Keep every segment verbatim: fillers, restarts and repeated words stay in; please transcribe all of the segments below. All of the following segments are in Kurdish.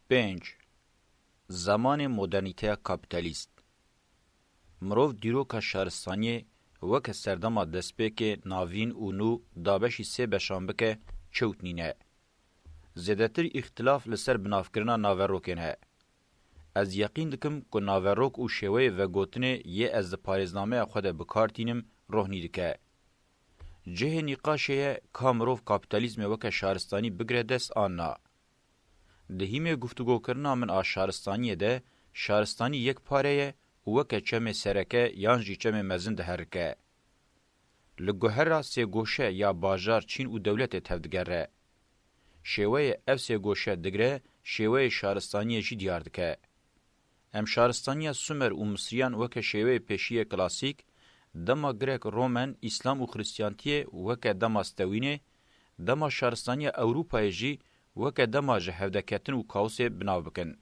Pênc. Zemanê modernîteya kapîtalîst. Mirov dîroka şaristaniyê weke serdema destpêkê, navîn û nû dabeşî sê beşan bike, çewt nîne. Zêdetir îxtilaf li ser binavkirina naverokên e. Ez yeqîn dikim ku naverok û şêweyê vegotinê yê ez di parêznameya xwe de bi kar tînim rohnî dike. Cihê nîqaşê ye ka mirov kapîtalîzmê weke şaristanî bigire dest an na. Di hîmê guftûgokirina min a şaristaniyê de, şaristanî yek pare ye û weke çemê sereke yan jî çemê mezin diherike. Li guhera sêgoşe ya bajar, çîn û dewletê tevdigere. Şêweyê ev sêgoşe digire, şêweyê şaristaniyê jî diyar dike. Em şaristaniya Sumer û Misriyan weke şêweyê pêşiyê klasîk, dema Grek, Romen, Îslam û Xristiyantiyê weke dema stewînê, dema şaristaniya Ewropayê jî weke dema ji hevdeketin û kaosê bi nav bikin.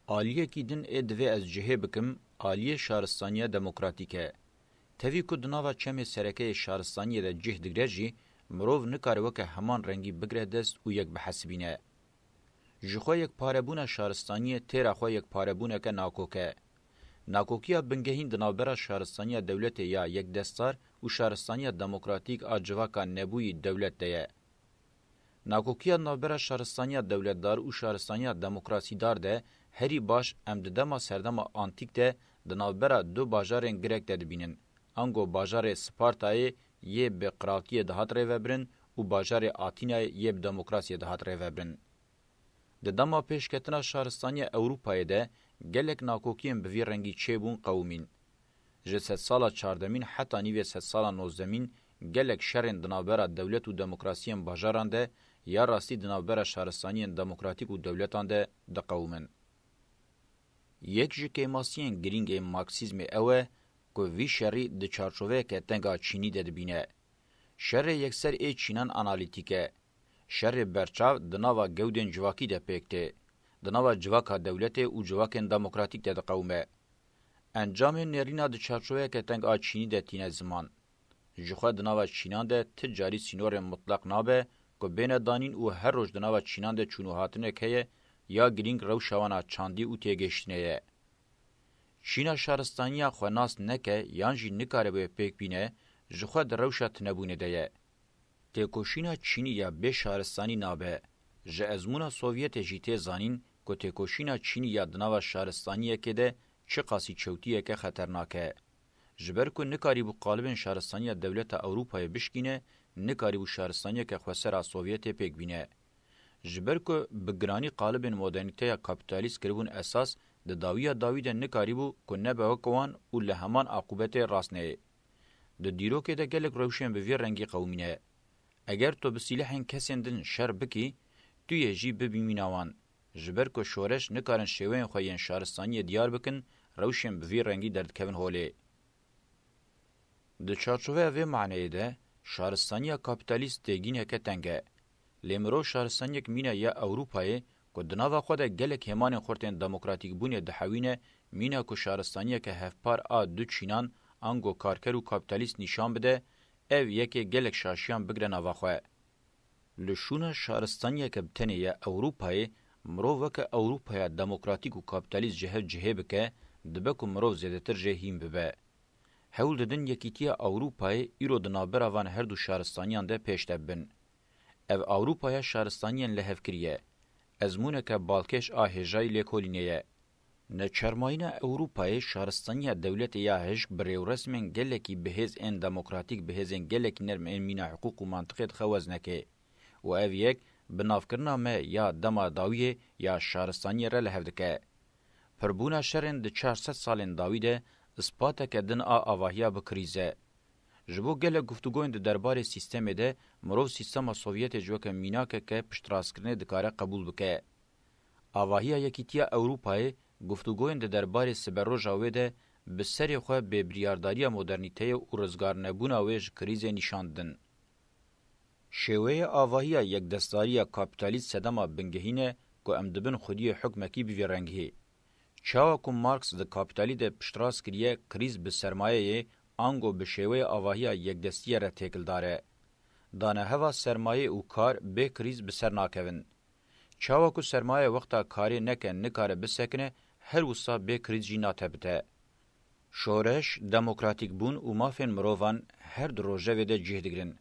Aliyekî din ê divê ez cihê bikim, aliyê şaristaniya demokratîk e. Tevî ku di nava çemê sereke yê şaristaniyê de cih digre jî, mirov nikare weke heman rengî bigire dest û yek bihesibîne. Ji xwe yekparebûna şaristaniyê têra xwe yekparebûneke nakok e. Nakokiya bingehîn di navbera şaristaniya dewletê ya yekdestar û şaristaniya demokratîk a civaka nebûyî dewlet de ye. Nakokiya navbera şaristaniya dewletdar û şaristaniya demokrasîdar de herî baş em di dema serdema antîk de di navbera du bajarên Grek de dibînin, ango bajarê Spartayê yê bi qiraltiyê dihat rêvebirin û bajarê Atînayê yê bi demokrasiyê dihat rêvebirin. Di dema pêşketina şaristaniya Ewropayê de gelek nakokiyên bi vî rengî çêbûn qewimîn. Ji sedsala çardemîn heta nîvê sedsala nozdemîn gelek şerên di navbera dewlet û demokrasiyên bajaran de ya rastî di navbera şaristaniyên demokratîk û dewletan de diqewimin. Yek ji kêmasiyên girîng ên Marksîzmê ew e ku vî şerî di çarçoveyeke teng a çînî de dibîne. Şerê yekser ê çînan analîtîk e. Şerê berçav di nava gewdên civakî de pêk tê. Di nava civaka dewletê û civakên demokratîk de diqewime. Encamên nêrîna di çarçoveyeke teng a çînî de tîne ziman. Ji xwe di nava çînan de ti carî sînorên mutleq nabe ku bêne danîn û her roj di nava çînan de çûn û hatinek heye ya girîng rewşa wan a çandî û têgihiştinê ye. Çîna şaristaniya xwe nas neke yan jî nikaribe pêk bîne, ji xwe di rewşa tinebûnê de ye. Têkoşîna çînî ya bê şaristanî nabe. Ji ezmûna Sovyetê jî tê zanîn ku têkoşîna çînî ya di nava şaristaniyekê de çiqasî çewtiyeke xeternak e. Ji ber ku nikarîbû qalibên şaristaniya dewleta Ewropayê bişkîne, nikarîbû şaristaniyeke xweser a Sovyetê pêk bîne. Ji ber ku bi giranî qalibên modernîteya kapîtalîst kiribûn esas, di dawiya dawî de nikarîbû ku nebe wek wan û li heman aqûbetê rast neyê. Di dîrokê de gelek rewşên bi vî rengî qewimîne. Eger tu bi sîlehên kesên din şer bikî, tu yê jî bibî mîna wan. Ji ber ku şoreş nikarin şêweyên xwe yên şaristaniyê diyar bikin, rewşên bi vî rengî derdikevin holê. Di çarçoveya vê maneyê de, şaristaniya kapîtalîst têgîneke teng e. Lê mirov şaristaniyek mîna ya Ewropayê ku di nava xwe de gelek hêmanên xurt ên demokratîkbûnê dihewîne, mîna ku şaristaniyeke hevpar a du çînan, ango karker û kapîtalîst nîşan bide, ev yekê gelek şaşiyan bigire nava xwe. Li şûna şaristaniyeke bi tenê ya Ewropayê, mirov weke Ewropaya demokratîk û kapîtalîst ji hev cihê bike, dibe ku mirov zêdetir jê hîn bibe. Hewl didin Yekîtiya Ewropayê îro di navbera van her du şaristaniyan de pêş de bibin. Ev Ewropaya şaristaniyên lihevkirî ye. Ezmûneke balkêş a hêjayî lêkolînê ye. Neçermayîna Ewropayê şaristaniya dewletê ya hişk bi rêwresmên gelekî bihêz ên demokratîk, bi hêzên gelekî nerm ên mîna hiqûq û mantiqê dixewezne ke û ev yek binavkirina me ya dema dawiyê ya şaristaniyê re li hev dike. Pirbûna şerên di çar sed salên dawî de îspateke din a avahiya bi krîz e. Ji bo gelek guftûgoyên di derbarê sîstemê de mirov sîstema Sovyetê ji weke mînakeke piştrastkirinê dikare qebûl bike. Avahiya Yekîtiya Ewropayê guftûgoyên di derbarê siberoja wê de bi serê xwe bêbiryardariya modernîteyê û rizgarnebûna wê ji krîzê nîşan didin. Şêweyê avahiya yekdestdariya kapîtalîst sedema bingehîn e ku em dibin xwediyê hukmekî bi vî rengî. Çawa ku Marx di Kapîtalî de piştrast kiriye, krîz bi sermayeyê, ango bi şêweyê avahiya yekdestiyê re têkildar e. Daneheva sermayê û kar bê krîz bi ser nakevin. Çawa ku sermaye wexta karê neke nikare bisekine, her wisa bê krîz jî natepite. Şoreş, demokratîkbûn û mafên mirovan her di rojevê de cih digirin.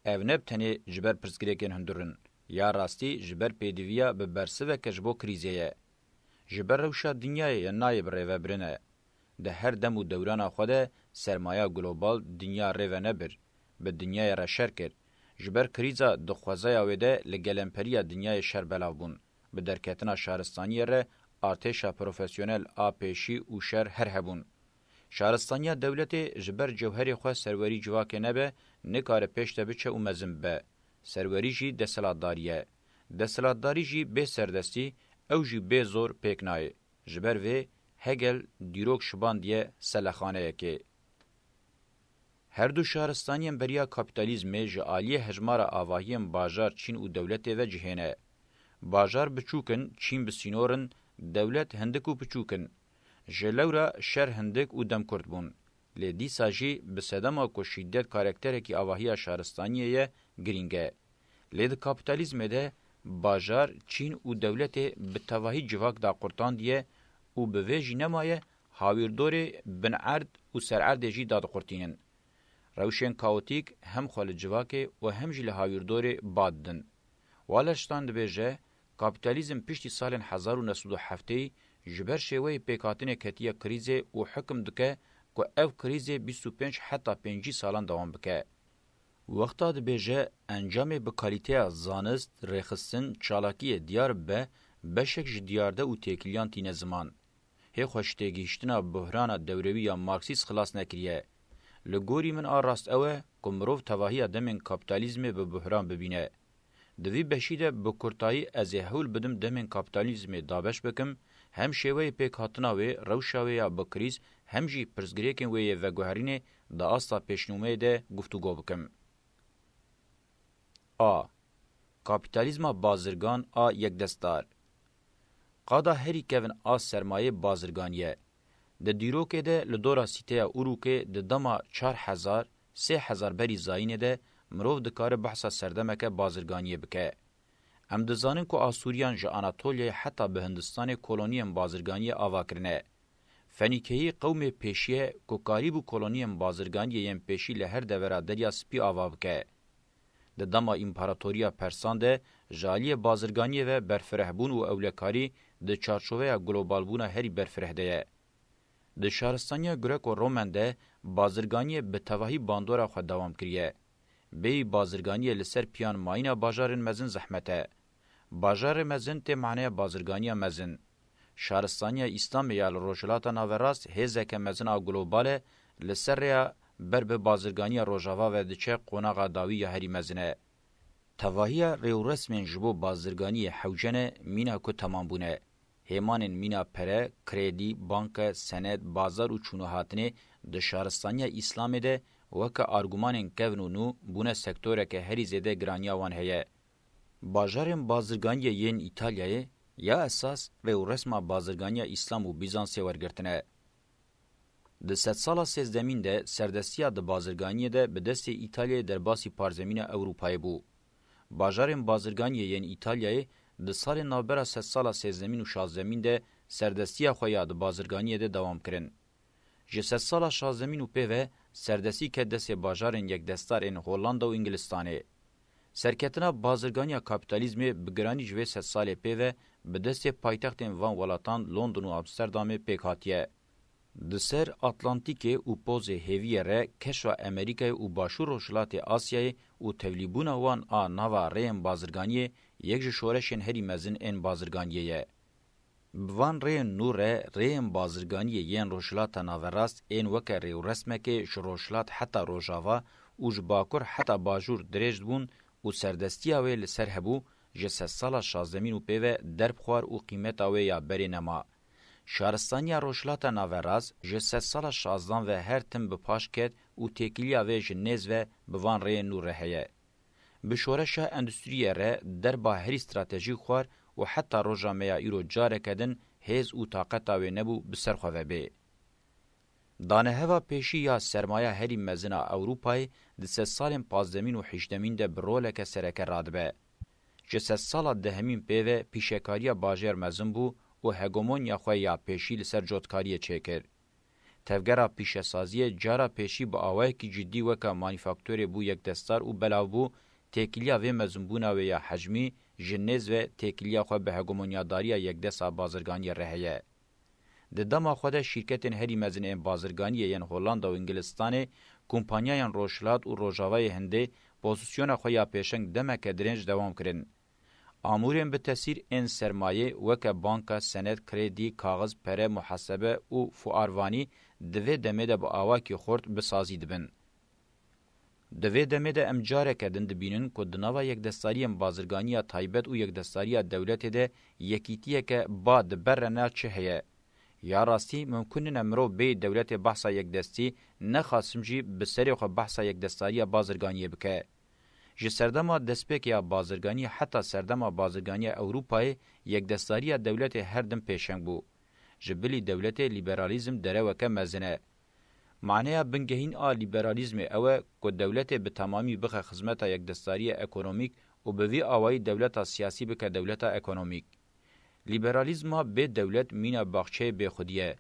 Ev ne bi tenê ji ber pirsgirêkên hundir in, ya rastî ji ber pêdiviya bi bersiveke ji bo krîzê ye. Ji ber rewşa dinyayê ye nayê birêvebirine. Di her dem û dewrana xwe de sermaya global dinya rê ve nebir, bi dinyayê re şer kir. Ji ber krîza di xwezaya wê de li gelemperiya dinyayê şer belav bûn. Bi derketina şaristaniyê re artêşa profesyonel a pêşî û şer her hebûn. Şaristaniya dewletê ji ber cewherê xwe serwerî civakê nebe, nikare pêş de biçe û mezin bibe. Serwerî jî desthilatdarî ye. Desthilatdarî jî bê serdestî, ew jî bê zor pêk nayê. Ji ber vê Hegel dîrok şibandiye selexaneyekê. Her du şaristaniyên beriya kapîtalîzmê ji aliyê hejmara avahiyên bajar çîn û dewletê ve cihê ne. Bajar biçûk in, çîn bi sînor in, dewlet hindik û piçûk in. Ji lewra şer hindik û demkurt bûn. Lê dîsa jî bi sedema ku şîdet karakterekî avahiya şaristaniyê ye, girîng e. Lê di kapîtalîzmê de bajar, çîn û dewletê bi tevahî civak daqurtandiye û bi vê jî nemaye hawîrdorê binerd û sererdê jî dadiqurtînin. Rewşên kaotîk hem xwe li civakê û hem jî li hawîrdorê ba didin. Wallerstein dibêje, kapîtalîzm piştî salên hezar û neh sed û heftê ji ber şêweyê pêkhatinê ketiye krîzê û hikim dike ku ev krîzê bîst û pênc heta pêncî salan dewam bike. Wexta dibêje, encamê bi kalîteya zanist, rêxistin, çalakiyê diyar bibe, beşek ji diyarde û têkiliyan tîne ziman. Hê xwe ji têgihiştina buhrana dewrewî ya Marksîst xilas nekiriye. Li gorî min a rast ew e ku mirov tevahiya demên kapîtalîzmê bi buhran bibîne. Di vî beşî de bi kurtayî ez ê hewl bidim demên kapîtalîzmê dabeş bikim, hem şêweyê pêkhatina wê, rewşa wê ya bi krîz, hem jî pirsgirêkên wê yê veguherînê di asta pêşnûmeyê de guftûgo bikim. A. Kapîtalîzma bazirgan a yekdestdar. Qada herî kevin a sermayê bazirganî ye. Di dîrokê de li dora sîteya Urûkê di dema çar hezar, sê hezar berî zayînê de mirov dikare behsa serdemeke bazirganiyê bike. Em dizanin ku Asûriyan ji Anatolyayê heta bi Hindistanê koloniyên bazirganiyê ava kirine. Fenîkeyî qewmê pêşî ye ku karîbû koloniyên bazirganiyê yên pêşî li her devera Derya Spî ava bike. Di dema împaratoriya Persan de ji aliyê bazirganiyê ve berfirehbûn û ewlekarî di çarçoveya globalbûna herî berfireh de ye. Di şaristaniya Greko-Romen de bazirganiyê bi tevahî bandora xwe dewam kiriye. Bêyî bazirganiyê li ser piyan mayîna bajarên mezin zehmet e. Bajarê mezin tê maneya bazirganiya mezin. Şaristaniya Îslamê ya li Rojhilata Naverast hêzeke mezin a global e, li ser rêya ber bi bazirganiya Rojava ve diçe qonaxa dawî ya herî mezin e. Tevahiya rêwresmên ji bo bazirganiyê hewce ne mîna ku temam bûne. Hêmanên mîna pere, kredî, banke, sened, bazar û çûnûhatinê di şaristaniya Îslamê de weke argumanên kevn û nû bûne sektoreke herî zêde giraniya wan heye. Bajarên bazirganiyê yên Îtalyayê ya esas rêwresma bazirganiya Îslam û Bîzansê wergirtine. Di sedsala sêzdemîn de serdestiya di bazirganiyê de bi destê Îtalyayê derbasî parzemîna Ewropayê bû. Bajarên bazirganiyê yên Îtalyayê di salên navbera sedsala sêzdemîn û şazdemîn de serdestiya xwe ya di bazirganiyê de dewam kirin. Ji sedsala şazdemîn û pê ve serdestî ket destê bajarên yekdestdar ên Hollanda û Îngilistanê. Serketina bazirganiya kapîtalîzmê bi giranî ji vê sedsalê pê ve bi destê paytextên van welatan London û Amsterdamê pêk hatiye. Di ser Atlantîkê û pozê hêviyê re keşfa Amerîkayê û Başûr Rojhilatê Asyayê û tevlîbûna wan a nava rêyên bazirganiyê yek ji şoreşên herî mezin ên bazirganiyê ye. Bi van rêyên nû re rêyên bazirganiyê yên Rojhilata Naverast ên weke rêwresmekê ji Rojhilat heta Rojava û ji Bakur heta Bajûr dirêj dibûn û serdestiya wê li ser hebû, ji sedsala şazdemîn û pê ve derb xwar û qîmeta wê ya berê nema. Şaristaniya Rojhilata Naverast ji sedsala şazdan ve her tim bi paş ket û têkiliya vê ji nêz ve bi van rêyên nû re heye. Bi şoreşa endustriyê re derba herî stratejîk xwar û heta roja me ya îro careke din hêz û taqeta wê nebû bi ser xwe ve bê. Daneheva pêşî ya sermaya herî mezin a Ewropayê di sedsalên pazdemîn û heştdemîn de bi roleke sereke radibe. Ji sedsala dehemîn pê ve pîşekariya bajêr mezin bû û hegemonya xwe ya pêşî li ser cotkariyê çêkir. Tevgera pîşesaziyê cara pêşî bi awayekî cidî weke manîfakturê bû yekdestar û belav bû, têkiliya vê mezinbûna wê ya hecmî ji nêz ve têkiliya xwe bi hegemonyadariya yekdest a bazirganiyê re heye. Di dema xwe de şîrketên herî mezin ên bazirganiyê yên Hollanda û Îngilistanê, kompanyayan Rojhilat û Rojavayê Hindê pozisyona xwe ya pêşeng demeke dirênc dewam kirin. Amûrên bi tesîr ên sermayê weke banka, sened, kredî, kaxiz, pere, muhasebe û fuarvanî di vê demê de bi awakî xurt bi sazî dibin. Di vê demê de em careke din dibînin ku di nava yekdestariyên bazirganiya taybet û yekdestariya dewletê de yekîtiyeke ba di ber re na çi heye. Ya rastî, mimkun nîne mirov bêyî dewletê behsa yekdestî, nexasim jî bi serê xwe behsa yekdestariya bazirganiyê bike. Ji serdema destpêkê ya bazirganiyê heta serdema bazirganiya Ewropayê, yekdestariya dewletê her dim pêşeng bû. Ji bilî dewletê lîberalîzm dereweke mezin e. Maneya bingehîn a lîberalîzmê ew e ku dewletê bi temamî bixe xizmeta yekdestariya ekonomîk û bi vî awayî dewleta siyasî bike dewleta ekonomîk. Lîberalîzma bê dewlet mîna baxçeyê bêxwedî ye.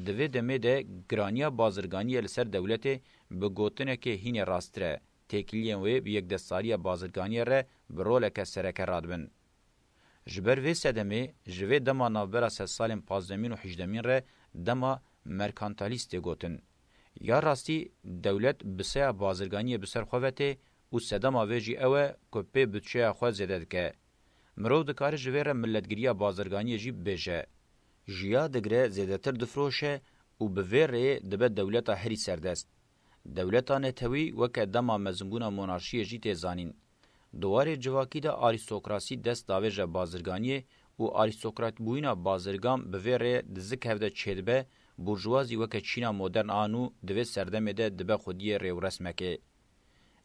Di vê demê de giraniya bazirganiyê li ser dewletê bi gotinekê hînê rasttir e, têkiliyên wê bi yekdestariya bazirganiyê re bi roleke sereke radibin. Ji ber vê sedemê, ji vê dema navbera sedsalên pazdemîn û hejdemîn re dema merkantalîst tê gotin. Ya rastî, dewlet biseya bazirganiyê bi ser xwe ve tê û sedema vê jî ew e ku pê budçeya xwe zêde dike. Mirov dikare ji vê re miletgiriya bazirganiyê jî bibêje. Jiya digire, zêdetir difiroşe û bi vê rêyê dibe dewleta herî serdest. Dewleta netewî weke dema mezinbûna monarşiyê jî tê zanîn. Di warê civakî de arîstokrasî dest davêje bazirganiyê û arîstokratbûyîna bazirgan bi vê rê di zik hev de çêdibe, burjuwazî weke Çîna modern a nû di vê serdemê de dibe xwediyê rêwresmekê.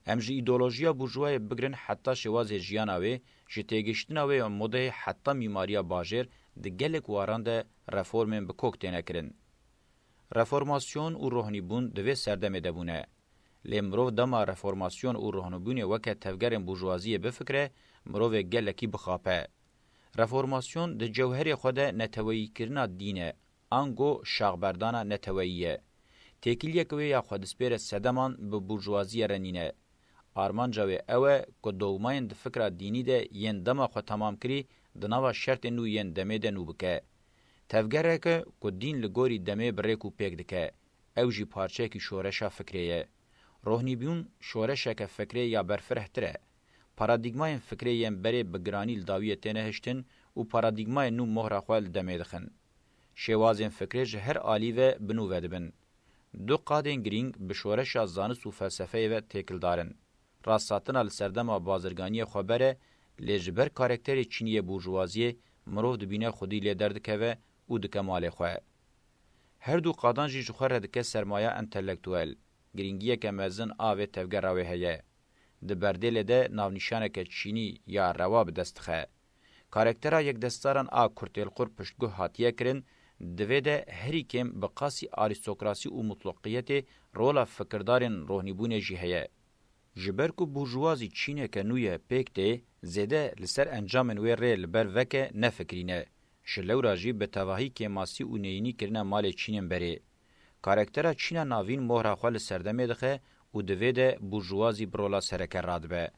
Em ji îdeolojiya burjuwayê bigirin heta şêwazê jiyana wê, ji têgihiştina wê ya modeyê heta mîmariya bajêr di gelek waran de reformên bi kok têne kirin. Reformasyon û rohnîbûn di vê serdemê de bûne. Lê mirov dema reformasyon û rohnîbûnê weke tevgerên burjuwaziyê bifikire, mirovê gelekî bixape. Reformasyon di cewherê xwe de neteweyîkirina dîn e, ango şaxberdana neteweyî ye. Têkiliyeke wê ya xwe dispêre sedeman bi burjuwaziyê re nîne. Armanca wê ew e ku dogmayên di fikra dînî de yên dema xwe temam kirî di nava şertên nû yên demê de nû bike. Tevgereke ku dîn li gorî demê bi rêk û pêk dike, ew jî parçeyekî şoreşa fikrê ye. Rohnîbûn şoreşeke fikrê ya berfirehtir e. Paradîgmayên fikrê yên berê bi giranî li dawiyê têne hiştin û paradîgmayên nû mohra xwe li demê dixin. Şêwazên fikrê ji her alî ve bi nû ve dibin. Du qadên girîng bi şoreşa zanist û felsefeyê ve têkildar in. Rasthatina li serdema bazirganiyê xweber e, lê ji ber karakterê çînî yê burjuwaziyê mirov dibîne xwedî lê derdikeve û dike malê xwe. Her du qadan jî ji xwe re dike sermaya entelektuel. Girîngiyeke mezin a vê tevgera wê heye. Di berdêlê de navnîşaneke çînî ya rewa bi dest dixe. Karaktera yekdestaran a kurtêlqur piştguh hatiye kirin, di vê de herî kêm bi qasî arîstokrasî û mutleqiyetê rola fikirdarên rohnîbûnê jî heye. Ji ber ku burjuwazî çîneke nû ye pêk tê, zêde li ser encamên wê rê li ber veke nefikirîne. Ji lewra jî bi tevahî kêmasî û neyînî kirine malê çînên berê. Karaktera çîna navîn mohra xwe li serdemê dixe û di vê de burjuwazî bi rola sereke radibe.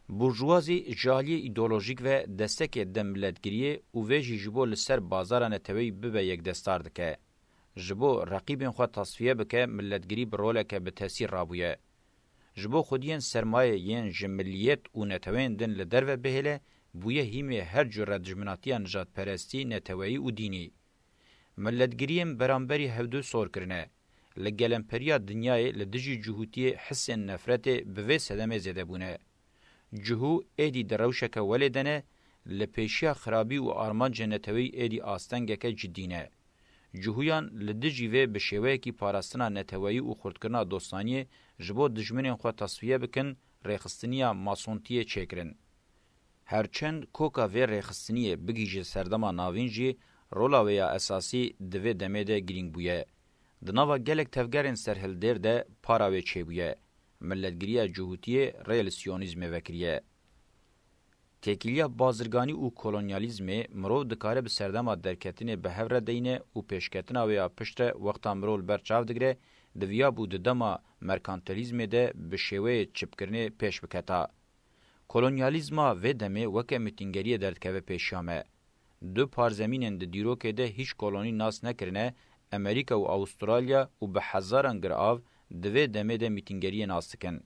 Burjuwazî ji aliyê îdeolojîk ve destekê dide miletgiriyê û vê jî ji bo li ser bazara neteweyî bibe yekdestar dike. Ji bo reqîbên xwe tasfiye bike, miletgirî bi roleke bi tesîr rabûye. Ji bo xwediyên sermayê yên ji miliyet û neteweyên din li derve bihêle, bûye hîmê her cure dijminatiya nijadperestî, neteweyî û dînî. Miletgiriyên beramberî hevdu sor kirine. Li gelemperiya dinyayê li dijî cihûtiyê hisên nefretê bi vê sedemê zêde bûne. Cihû êdî di rewşeke welê de ne, li pêşiya xirabî û armancên neteweyî êdî astengeke cidî ne. Cihûyan li dijî vê bi şêweyekî parastina neteweyî û xurtkirina dostaniyê ji bo dijminên xwe tasfiye bikin, rêxistiniya masontiyê çêkirin. Her çend koka vê rêxistiniyê bigihîje serdema navîn jî, rola wê ya esasî di vê demê de girîng bûye. Di nava gelek tevgerên serhildêr de para wê çêbûye. Miletgiriya cihûtiyê rê li siyonîzmê vekiriye. Têkiliya bazirganî û kolonyalîzmê mirov dikare bi serdema derketinê bi hev re deyne û pêşketina wê ya piştre wexta mirov li ber çav digire, di viya bû di dema merkantilîzmê de bi şêweyê çipkirinê pêş biketa. Kolonyalîzma vê demê weke mitîngeriyê derdikeve pêşiya me. Du parzemînên di dîrokê de hîç kolonî nas nekirine, Amerîka û Awustralya û bi hezaran girav di vê demê de mîtîngeriyê nas dikin.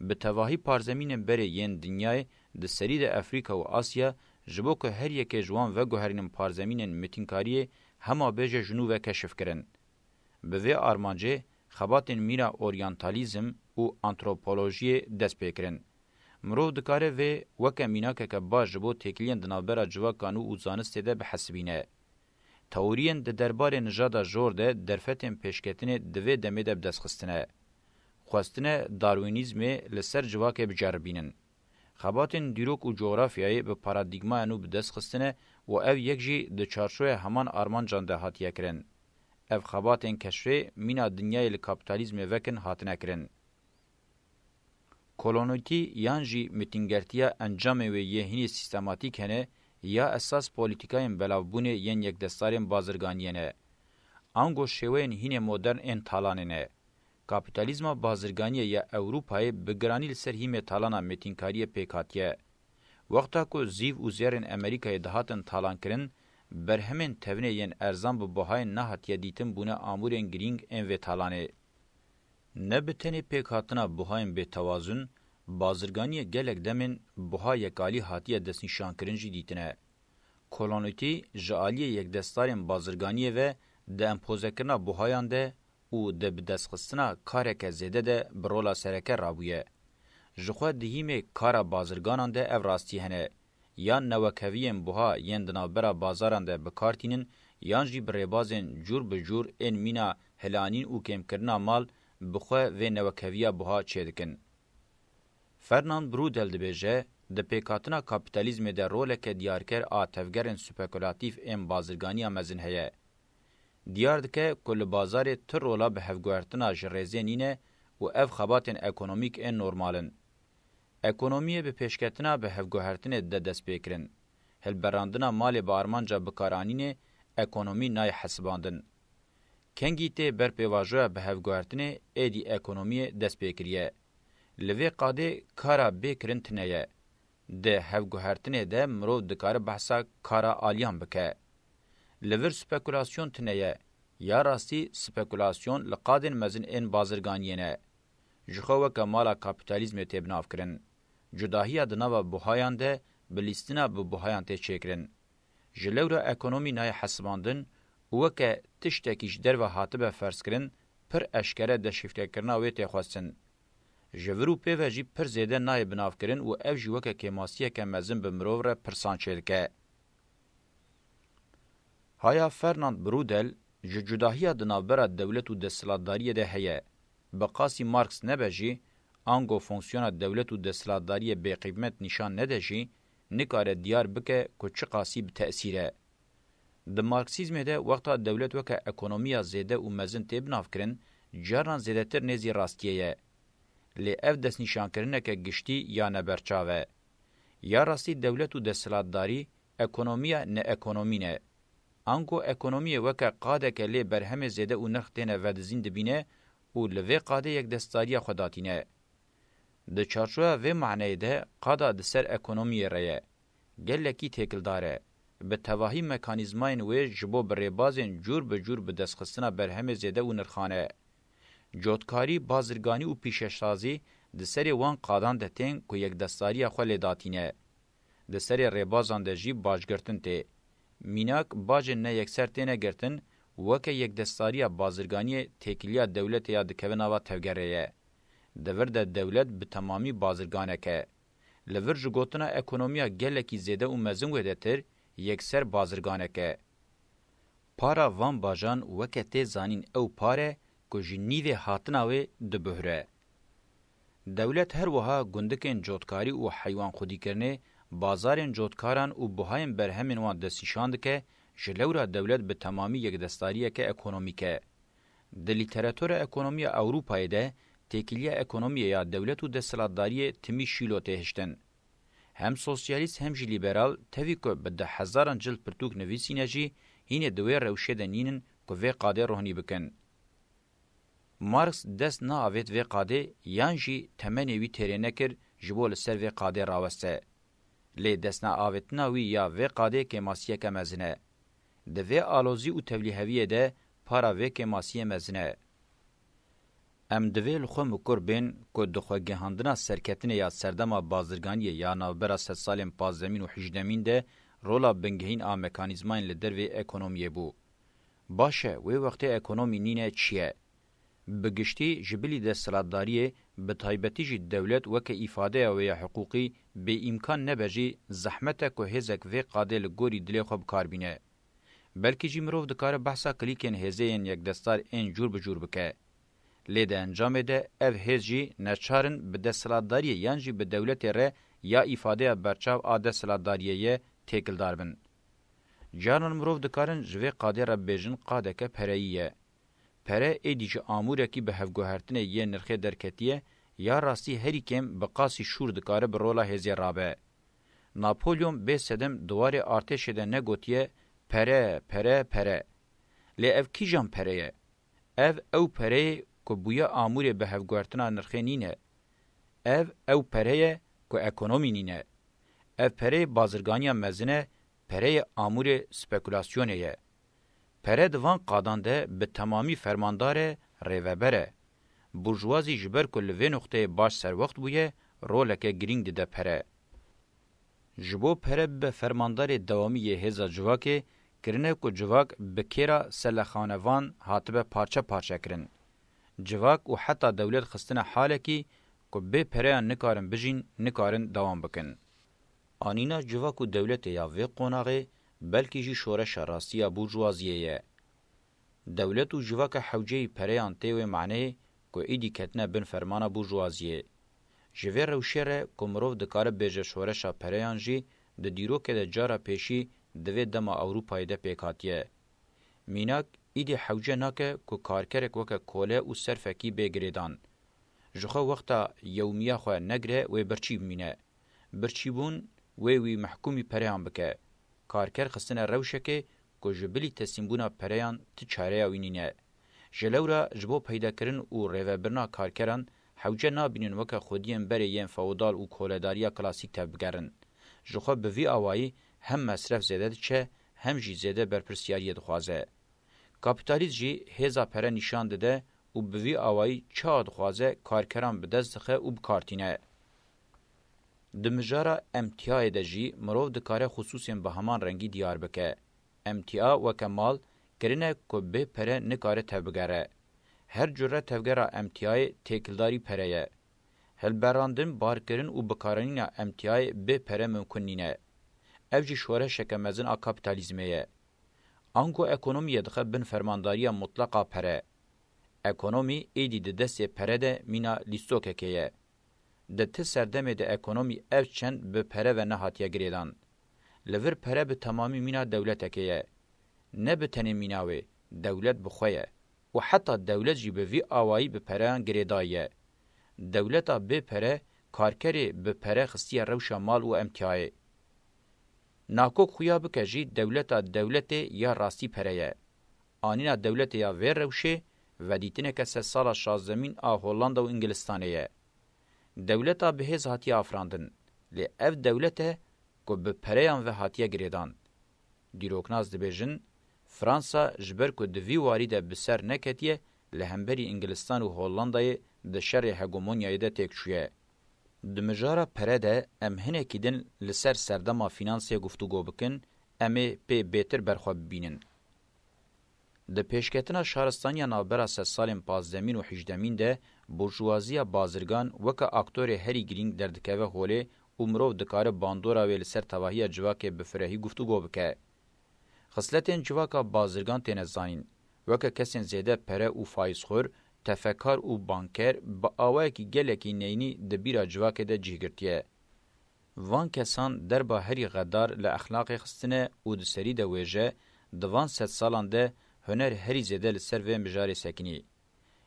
Bi tevahî parzemînên berê yên dinyayê, di serî de Efrîka û Asya, ji bo ku her yekê ji wan veguherînin parzemînên mitînkariyê, hema bêje ji nû ve keşif kirin. Bi vê armancê, xebatên mîna oryantalîzm û antropolojiyê dest pê kirin. Mirov dikare vê weke mînakeke baş ji bo têkiliyên di navbera civaka nû û zanistê de bihesibîne. Teoriyên di derbarê nijada jor de derfetên pêşketinê di vê demê de bi dest xistine. Xwestine Darwînîzmê li ser civakê biceribînin. Xebatên dîrok û cografyayê bi paradîgmaya nû bi dest xistine û ev yek jî di çarçoya heman armancan de hatiye kirin. Ev xebatên keşfê mîna dinyayê li kapîtalîzmê vekin hatine kirin. Kolonîtî yan jî mitîngertiya encamê wê yê hînê sîstematîk hene ya esas polîtîkayên belavbûnê yên yekdestarên bazirganiyê ne. Ango şêweyên hînê modern ên talanê ne. Kapîtalîzma bazirganiyê ya Ewropayê bi giranî li ser hîmê talana mêtînkariyê pêk hatiye. Wexta ku zîv û zêrên Amerîkayê dihatin talankirin, berhemên tevnê yên erzan bi buhayên nehatiye dîtin bûne amûrên girîng ên vê talanê. Ne bi tenê pêkhatina buhayên bêtewazun, bazirganiyê gelek demên buha yekalî hatiye destnîşankirin jî dîtine. Kolonîtî ji aliyê yekdestarên bazirganiyê ve di empozekirina buhayan de û di bidestxistina kareke zêde de bi rola sereke rabûye. Jixwe di hîmê kara bazirganan de ev rastî hene. Yan newekeviyên buha yên di navbera bazaran de bi kar tînin, yan jî bi rêbazên cûr bi cûr ên mîna hilanîn û kêmkirina mal bi xwe vê newekeviya buha çêdikin. Fernand Braudel dibêje, di pêkhatina kapîtalîzmê de roleke diyarker a tevgerên spekulatîf ên bazirganiya mezin heye. Diyar dike ku li bazarê tu rola bi hevguhertina ji rêzê nîne û ev xebatên ekonomîk ên normal in. Ekonomiyê bi pêşketina bi hevguhertinê de dest pê kirin. Hilberandina malê bi armanca bikaranînê ekonomî nayê hesibandin. Kengî tê ber pêvajoya bi hevguhertinê êdî ekonomiyê dest pê kiriye. Li vê qadê kara bê kirin tune ye. Di hevguhertinê de mirov dikare behsa kara aliyan bike. Li vir spekulasyon tune ye. Ya rastî spekulasyon li qadên mezin ên bazirganiyê ne. Jixwe weke mala kapîtalîzmê tê binavkirin. Cudahiya di nava buhayan de bi lîstina bi buhayan tê çêkirin. Ji lewra ekonomî nayê hesibandin û weke tiştekî ji derve hatibe ferzkirin, pir eşkere deşiftekirina wê tê xwestin. Ji vir û pê ve jî pir zêde nayê binavkirin û ev jî weke kêmasiyeke mezin bi mirov re pirsan çêdike. Haya Fernand Braudel ji cudahiya di navbera dewlet û desthilatdariyê de heye. Bi qasî Marx nebe jî, ango fonksiyona dewlet û desthilatdariyê bêqîmet nîşan nede jî, nikare diyar bike ku çiqasî bi tesîr e. Di Marksîzmê de wexta dewlet weke ekonomiya zêde û mezin tê binavkirin, carnan zêdetir nêzî rastiyê ye. Lê ev destnîşankirineke giştî ya neberçav e. Ya rastî dewlet û desthilatdarî ekonomiya neekonomî ne. Ango ekonomiyê weke qadeke lê berhemê zêde û nirx têne vedizîn dibîne û li vê qadê yekdestdariya xwe datîne. Di çarçoya vê maneyê de qada di ser ekonomiyê re ye. Gelekî têkildar e. Bi tevahî mekanîzmayên wê ji bo bi rêbazên cûr bi cûr bi destxistina berhemê zêde û nirxan e. Cotkarî, bazirganî û pîşesazî di serê wan qadan de tên ku yekdestdariya xwe lê datîne. Di serê rêbazan de jî bacgirtin tê. Mînak, bacên neyekser têne girtin, weke yekdestdariya bazirganiyê têkiliya dewletê ya dikeve nava tevgerê ye. Di vir de dewlet bi temamî bazirganek e. Li vir ji gotina ekonomiya gelekî zêde û mezin wêdetir, yekser bazirganek e. Para van bajan weke tê zanîn ew par e ku ji nîvê hatina wê dibuhre. Dewlet her wiha gundikên cotkarî û heywanxwedîkirinê, bazarên cotkaran û buhayên berhemên wan destnîşan dike, ji lewra dewlet bi temamî yekdestdariyeke ekonomîk e. Di lîteratura ekonomiya Ewropayê de têkiliya ekonomiyê ya dewlet û desthilatdariyê timî şîlo tê hiştin. hem sosyalîst hem jî lîberal tevî ku bi deh hezaran cild pirtûk nivîsîne jî hînê di wê rewşê de nînin ku vê qadê rohnî bikin. Marx dest neavêt vê qadê yan jî temenê wî têrê nekir ji bo li ser vê qadê raweste. Lê destneavêtina wî ya vê qadê kêmasiyeke mezin e. Di vê alozî û tevlîheviyê de para vê kêmasiyê mezin e. Em divê li xwe mikur bên ku di xwegihandina serketinê ya serdema bazirganiyê ya navbera sedsalên pazdemîn û hejdemîn de rola bingehîn a mekanîzmayên li dervê ekonomiyê bû. Baş e, wê wextê ekonomî nîne çi ye? Bi giştî ji bilî desthilatdariyê, bi taybetî jî dewlet weke îfadeya wê ya hiqûqî bêîmkan nebe jî, zehmet e ku hêzek vê qadê li gorî dilê xwe bi kar bîne. Belkî jî mirov dikare behsa klîkên hêzê yên yekdestar ên cûr bi cûr bike. Lê di encamê de ev hêz jî neçar in bi desthilatdariyê yan jî bi dewletê re ya îfadeya berçav a desthilatdariyê ye têkildar bin. Caran mirov dikarin ji vê qadê re bibêjin qadeke pereyî ye. Pere êdî ji amûrekî bi hevguhertinê yê nirxê derketiye, ya rastî herî kêm bi qasî şûr dikare bi rola hêzê rabe. Napolyon bê sedem di warê artêşê de negotiye, "Pere, pere, pere." Lê ev kîjan pere ye? Ev ew pere ye ku bûye amûrê bi hevguhertina nirxê nîne. Ev ew pere ye ku ekonomî nîne. Ev pereyê bazirganiya mezin e, pereyê amûrê spekulasyonê ye. Pere di van qadan de bi temamî fermandar e, rêveber e. Burjuwazî ji ber ku li vê nuqteyê baş serwext bûye, roleke girîng dide pere. Ji bo pere bibe fermandarê dewamî yê hêza civakê, kirine ku civak bi kêra selexanevan hatibe parçe parçe kirin. Civak û heta dewlet xistine halekî ku bê pereyan nikarin bijîn, nikarin dewam bikin. Anîna civak û dewletê ya vê qonaxê belkî jî şoreşa rastî ya burjuwaziyê ye. Dewlet û civaka hewceyî pereyan tê wê maneyê ku êdî ketine bin fermana burjuwaziyê. Ji vê rewşê re ku mirov dikare bêje şoreşa pereyan jî di dîrokê de cara pêşî di vê dema Ewropayê de pêk hatiye. Mînak, îdî hewce nake ku karkerek weke kole û serfekî bê girêdan. Ji xwe wexta yewmiya xwe negire wê birçî bimîne. Birçîbûn wê wî mehkûmî pereyan bike. Karker xistine rewşekê ku ji bilî teslîmbûna pereyan ti çareya wî nîne. Ji lewra ji bo peydakirin û rêvebirina karkeran hewce nabînin weke xwediyên berê yên feodal û koledariya klasîk tevbigerin. Ji xwe bi vî awayî hem mesref zêde diçe, hem jî zêde berpirsiyariyê dixwaze. Kapîtalîst jî hêza pere nîşan dide û bi vî awayî çawa dixwaze karkeran bi dest dixe û bi kar tîne. Di mijara emtiyayê de jî mirov dikare xisûsên bi heman rengî diyar bike. Emtiya weke mal kirine ku bê pere nikare tevbigere. Her cure tevgera emtiyayê têkildarî pere ye. Hilberandin, barkirin û bikaranîna emtiyayê bê pere mimkun nîne. Ev jî şoreşeke mezin a kapîtalîzmê ye. Ango ekonomiyê dixe bin fermandariya mutleq a pere. Ekonomî êdî di destê pere de mîna lîstokekê ye. Di ti serdemê de ekonomî ev çend bi pere ve nehatiye girêdan. Li vir pere bi temamî mîna dewletekê ye. Ne bi tenê mîna wê, dewlet bi xwe ye. Û heta dewlet jî bi vî awayî bi pereyan girêdayî ye. Dewleta bê pere, karkerê bi pere xistiye rewşa mal û emtiyayê. Nakok xuya bike jî dewleta dewletê ya rastî pere ye. Anîna dewletê ya vê rewşê, vedîtineke sedsala şazdemîn a Hollanda û Îngilistanê ye. Dewleta bi hêz hatiye afirandin, lê ev dewlet e ku bi pereyan ve hatiye girêdan. Dîroknas dibêjin, Fransa ji ber ku di vî warî de bi ser neketiye, li hemberî Îngilistan û Hollandayê di şerê hegemonyayê de têk çûye. Di mijara pere de em hinekî din li ser serdema fînansê guftûgo bikin, em ê pê bêtir ber xwe bibînin. Di pêşketina şaristaniya navbera sedsalên pazdemîn û hejdemîn de, burjuwaziya bazirgan weke aktorê herî girîng derdikeve holê û mirov dikare bandora wê li ser tevahiya civakê bi firehî guftûgo bike. Xisletên civaka bazirgan têne zanîn, weke kesên zêde pere û faîzxwir, tefekar û banker bi awayekî gelekî neyînî di bîra civakê de cih girtiye. Van kesan derba herî xedar li exlaqê xistine û di serî de wêje, di van sedsalan de huner herî zêde li ser vê mijarê sekinî.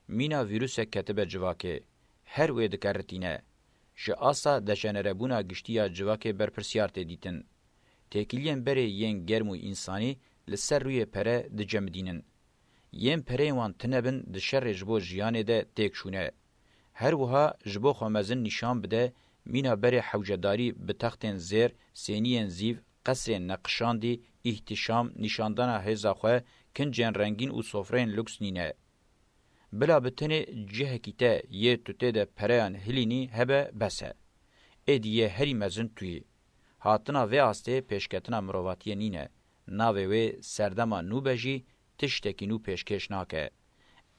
Mîna vîrusek ketibe civakê, her wê dikeritîne. Ji asta dejenerebûna giştî ya civakê berpirsiyar tê dîtin. Têkiliyên berê yên germ û însanî li ser rûyê pere dicemidînin. Yên pereyên wan tune bin di şerê ji bo jiyanê de têk çûne. Her wiha ji bo xwe mezin nîşan bide mîna berê hewcedarî bi textên zêr, sêniyên zîv, qesrên neqişandî, îhtîşam, nîşandana hêza xwe, kincên rengîn û sofreyên luks nîne. Bila bi tenê cihekî te yê tu tê de pereyan hilînî hebe bes e. Êdî yê herî mezin tu yî. Hatina vê astê pêşketina mirovatiyê nîne. Navê wê serdema nû be jî tiştekî nû pêşkêş nake.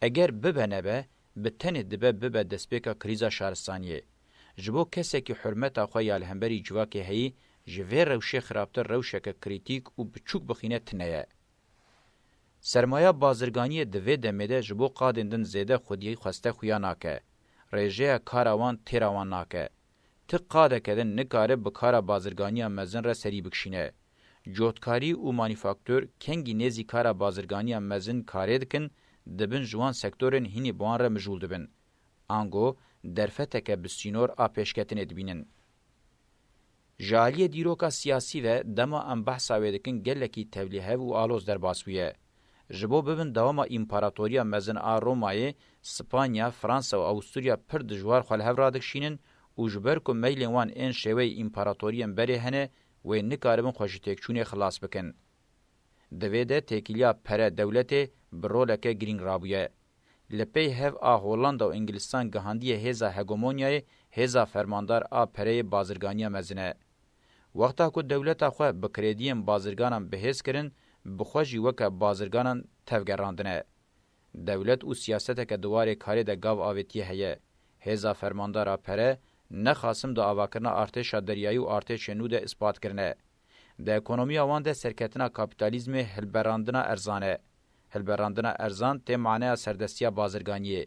Eger bibe nebe, bi tenê dibe bibe destpêka krîza şaristaniyê. Ji bo kesekî hurmeta xwe ya li hemberî civakê heyî, ji vê rewşê xirabtir rewşeke krîtîk û biçûk bixîne tine ye. Sermaya bazirganiyê di vê demê de ji bo qadên din zêde xwediyê xweste xuya nake. Rêjeya kara wan têra wan nake. Ti qadeke din nikare bi kara bazirganiya mezin re serî bikişîne. Cotkarî û manîfaktur kengî nêzî kara bazirganiya mezin karê dikin, dibin ji wan sektorên hînî bi wan re mijûl dibin. Ango derfeteke bi sînor a pêşketinê dibînin. Ji aliyê dîroka siyasî ve dema em behsa wê dikin gelekî tevlîhev û aloz derbas bûye. Ji bo bibin dewama împaratoriya mezin a Romayê, Spanya, Fransa û Awusturya pir dijwar xwe li hev radikişînin û ji ber ku meylên wan ên şêweyê împaratoriyên berê hene, wê nikaribin xwe ji têkçûnê xilas bikin. Di vê de têkiliya pere dewletê bi roleke girîng rabûye. Li pey hev a Hollanda û Îngilistan gihandiye hêza hegemonyayê, hêza fermandar a pereyê bazirganiya mezin e. Wexta ku dewleta xwe bi krêdiyên bazirganan bi hêz kirin, bi xwe jî weke bazirganan tevgerandine. Dewlet û siyaseteke di warê karê de gav avêtiye heye. Hêza fermandar a pere ne xasim di avakirina artêşa deryayî û artêşên nû de ispat kirine. Di ekonomiya wan de serketina kapîtalîzmê hilberandina erzan e. Hilberandina erzan tê maneya serdestiya bazirganiyê.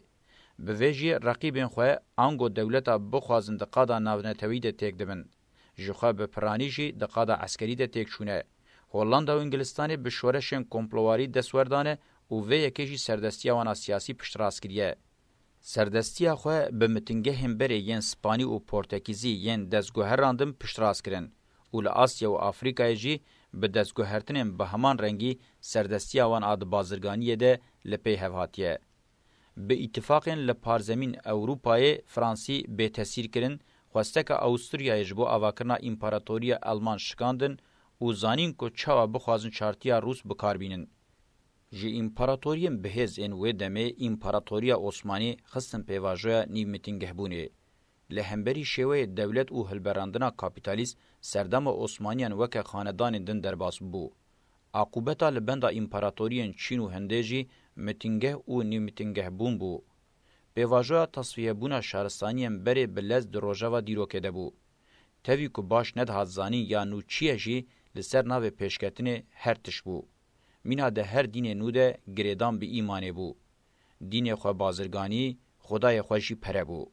Bi vê jî reqîbên xwe ango dewleta bixwazin di qada navneteweyî de têk dibin. Ji xwe bi piranî jî di qada eskerî de têk çûne. Hollanda û Îngilistanê bi şoreşên komplowarî destwerdane û vê yekê jî serdestiya wan a siyasî piştrast kiriye. Serdestiya xwe bi mitingehên berê yên Spanî û Portekîzî yên destguherandin piştrast kirin û li Asya û Afrîkayê jî bi destguhertinên bi heman rengî serdestiya wan a di bazirganiyê de li pey hev hatiye. Bi îtifaqên li parzemîn Ewropayê Fransî bêtesîr kirin, xwesteka Awusturyayê ji bo avakirina împaratoriya Elman şikandin û zanîn ku çawa bixwazin çartiya Rûs bi kar bînin. Ji împaratoriyên bihêz ên wê demê Împaratoriya Osmanî xistin pêvajoya nîvmîtingehbûnê. Li hemberî şêweyê dewlet û hilberandina kapîtalîst serdema Osmaniyan weke xanedanên din derbas bû. Aqûbeta li benda împaratoriyên Çîn û Hindê jî mîtingeh û nîvmîtingehbûn bû. Pêvajoya tasfiyebûna şaristaniyên berê bi lez di rojeva dîrokê de bû. Tevî ku baş nedihat zanîn ya nû çi ye jî li ser navê pêşketinê her tişt bû. Mîna di her dînê nû de girêdan bi îmanê bû. Dînê xwe bazirganî, xwedayê xwe jî pere bû.